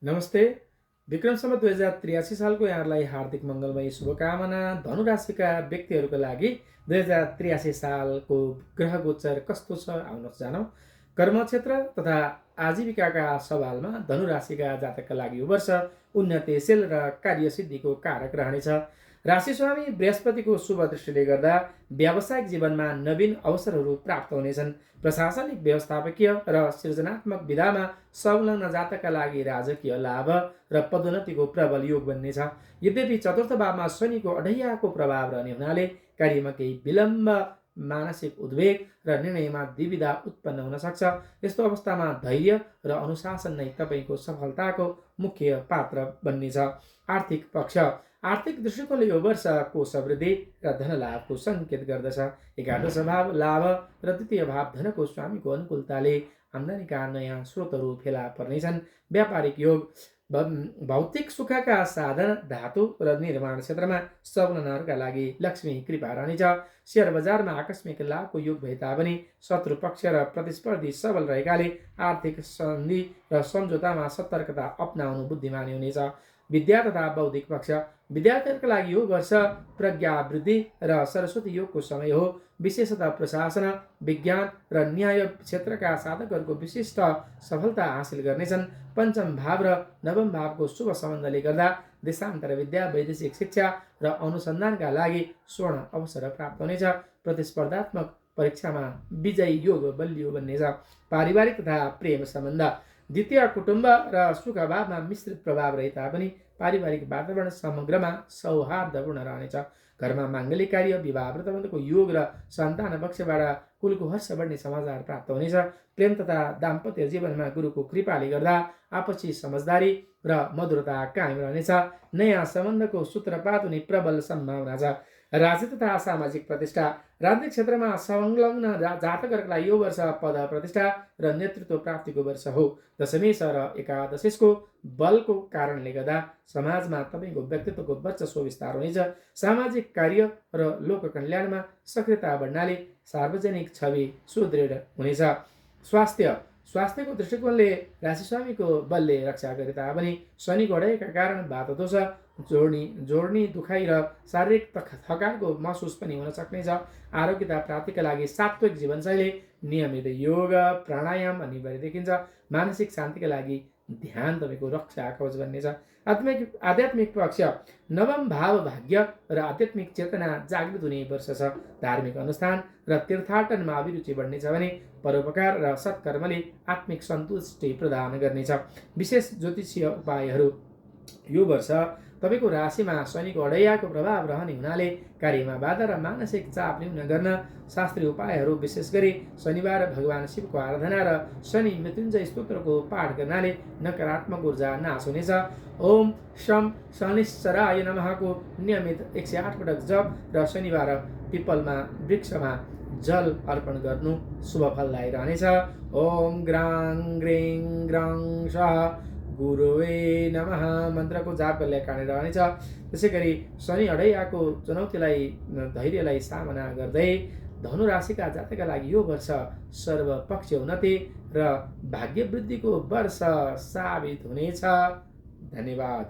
नमस्ते। विक्रम सम्वत 2083 सालको यहाँहरूलाई हार्दिक मङ्गलमय शुभकामना। धनु राशिका व्यक्तिहरूको लागि 2083 सालको ग्रह गोचर कस्तो छ आउनुहोस् जानौँ। कर्मक्षेत्र तथा आजीविकाका सवालमा धनु राशिका जातकका लागि यो वर्ष उन्नतिशील र कार्यसिद्धिको कारक रहनेछ। राशि स्वामी बृहस्पतिको शुभ दृष्टिले गर्दा व्यावसायिक जीवनमा नवीन अवसरहरू प्राप्त हुनेछन्। प्रशासनिक, व्यवस्थापकीय र सृजनात्मक विधामा संलग्न जातकका लागि राजकीय लाभ र पदोन्नतिको प्रबल योग बन्नेछ। यद्यपि चतुर्थ भावमा शनिको अढैयाको प्रभाव रहने हुनाले कार्यमा केही विलम्ब, मानसिक उद्वेग र निर्णयमा द्विविधा उत्पन्न हुन सक्छ। यस्तो अवस्थामा धैर्य र अनुशासन नै तपाईँको सफलताको मुख्य पात्र बन्नेछ। आर्थिक पक्ष, आर्थिक दृष्टिकोणले यो वर्ष कोष वृद्धि र धन लाभको सङ्केत गर्दछ। एकादश भाव लाभ र द्वितीय भाव धनको स्वामीको अनुकूलताले आम्दानीका नयाँ स्रोतहरू फेला पर्नेछन्। व्यापारिक योग, भौतिक सुखका साधन, धातु र निर्माण क्षेत्रमा संलग्नहरूका लागि लक्ष्मी कृपा रहनेछ। सेयर बजारमा आकस्मिक लाभको योग भए तापनि शत्रु पक्ष र प्रतिस्पर्धी सबल रहेकाले आर्थिक सन्धि र सम्झौतामा सतर्कता अपनाउनु बुद्धिमानी हुनेछ। विद्या तथा बौद्धिक पक्ष, विद्यार्थीहरूका लागि यो वर्ष प्रज्ञा वृद्धि र सरस्वती योगको समय हो। विशेषतः प्रशासन, विज्ञान र न्याय क्षेत्रका साधकहरूको विशिष्ट सफलता हासिल गर्नेछन्। पञ्चम भाव र नवम भावको शुभ सम्बन्धले गर्दा देशान्तर विद्या, वैदेशिक शिक्षा र अनुसन्धानका लागि स्वर्ण अवसर प्राप्त हुनेछ। प्रतिस्पर्धात्मक परीक्षामा विजयी योग बलियो बन्नेछ। पारिवारिक तथा प्रेम सम्बन्ध, द्वितीय कुटुम्ब र सुख भावमा मिश्रित प्रभाव रहे तापनि पारिवारिक वातावरण समग्रमा सौहार्दपूर्ण रहनेछ। घरमा माङ्गलिक कार्य, विवाह व्रतबन्धको योग र सन्तान पक्षबाट कुलको हर्ष बढ्ने समाचार प्राप्त हुनेछ। प्रेम तथा दाम्पत्य जीवनमा गुरुको कृपाले गर्दा आपसी समझदारी र मधुरता कायम रहनेछ। नयाँ सम्बन्धको सूत्रपात हुने प्रबल सम्भावना छ। राजनीति तथा सामाजिक प्रतिष्ठा, राजनीतिक क्षेत्रमा संलग्न जातकहरूका लागि यो वर्ष पद प्रतिष्ठा र नेतृत्व प्राप्तिको वर्ष हो। दशमेश र एकादशेशको बलको कारणले गर्दा समाजमा तपाईँको व्यक्तित्वको वर्चस्व विस्तार हुनेछ। सामाजिक कार्य र लोक कल्याणमा सक्रियता बढ्नाले सार्वजनिक छवि सुदृढ हुनेछ। स्वास्थ्य, स्वास्थ्यको दृष्टिकोणले राशिस्वामीको बलले रक्षा गरे तापनि शनिको अढाइका कारण वातदोष, जोड्नी दुखाइ र शारीरिक थकानको महसुस पनि हुन सक्नेछ। आरोग्यता प्राप्तिका लागि सात्विक जीवनशैली, नियमित योग, प्राणायाम अनिवार्य देखिन्छ। मानसिक शान्तिका लागि ध्यान तपाईँको रक्षा कवच बन्नेछ। आध्यात्मिक पक्ष, नवम भाव भाग्य र आध्यात्मिक चेतना जागृत हुने वर्ष छ। धार्मिक अनुष्ठान र तीर्थाटनमा अभिरुचि बढ्नेछ भने परोपकार र सत्कर्मले आत्मिक सन्तुष्टि प्रदान गर्नेछ। विशेष ज्योतिषीय उपायहरू, यो वर्ष तपाईँको राशिमा शनिको अढैयाको प्रभाव रहने हुनाले कार्यमा बाधा र मानसिक चाप न्यून गर्न शास्त्रीय उपायहरू, विशेष गरी शनिबार भगवान शिवको आराधना र शनि मृत्युञ्जय स्तोत्रको पाठ गर्नाले नकारात्मक ऊर्जा नाश हुनेछ। ओम शम शनिश्चराय नमःको नियमित 108 पटक जप र शनिबार पिपलमा वृक्षमा जल अर्पण गर्नु शुभ फलदायी रहनेछ। ओम ग्राङ ग्रिङ ग्रङ सह गुरुवे नमः मन्त्रको जाप गर्दै काण्ड रहनेछ। त्यसै गरी शनि अढैयाको चुनौतीलाई, धैर्यलाई सामना गर्दै धनु राशिका जातकका लागि यो वर्ष सर्वपक्षीय उन्नति र भाग्य वृद्धिको वर्ष साबित हुनेछ। धन्यवाद।